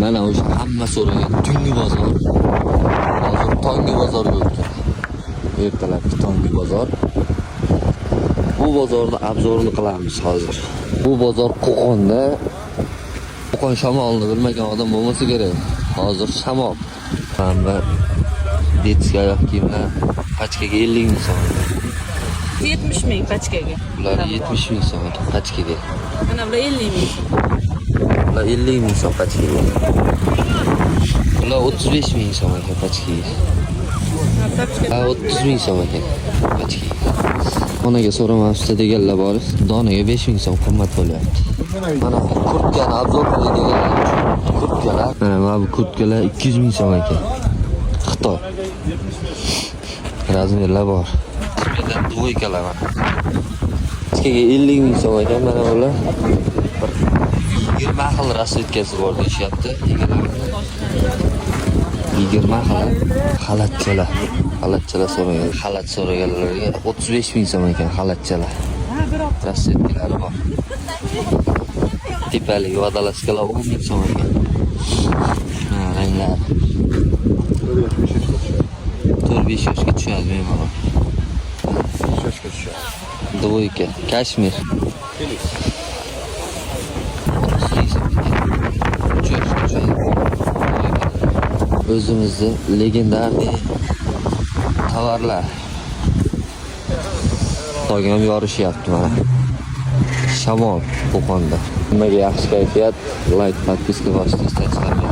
Mana o'sha hamma so'ragan tungi bozor. Hozir tongi bozorga o'tdik. Ertalabki tongi bozor. Bu bozorni обзор ini qilamiz hozir. Bu bozor Qo'qonda. Qo'qon shamolini bilmagan odam bo'lmasa kerak. Hozir shamol. Mana детский oyoq kiyimlar pachkaga 50 ming so'm. 70 ming pachkaga. Bular 70 ming so'm ekan pachkaga. Mana bular 50 ming so'm. Bular 50 ming so'm pachkaga. Bular 35 ming so'm ekan pachkaga. Pachka. Ha, 30 ming so'm ekan pachkaga. Donaga so'ramabsiz deganlar bor. Donaga 5 ming so'm qimmat bo'lyapti. Mana kurtkani обзор qiling deganlar uchun kurtkalar. Mana bu kurtkalar 200 ming so'm ekan. Xitoy. Размер lar bor. Двойка lar mana. Pachkaga 50 ming so'm ekan mana bular. Bir 20 xil расцветка si bor deyishyapti egalari. 20 xil xalatchalar. Xalatchalar so'ragan. Xalat so'raganlarga 35 ming so'm ekan xalatchalar. Расцветка lari bor. Tepalik водолазка lar 10 ming so'm ekan. Ha, ranglari. 4-5 yoshga tushadi bemalol. Yoshga tushadi. Двойка. Kashmir. 30 ming so'm ekan. 3 yoshga tushadi. O'zimizni легендарный tovarlar. Tong ham yorishyapti mana. Shamol Qo'qonda. Nimaga yaxshi kayfiyat, layk, подписка bosishni esdan chiqarmang.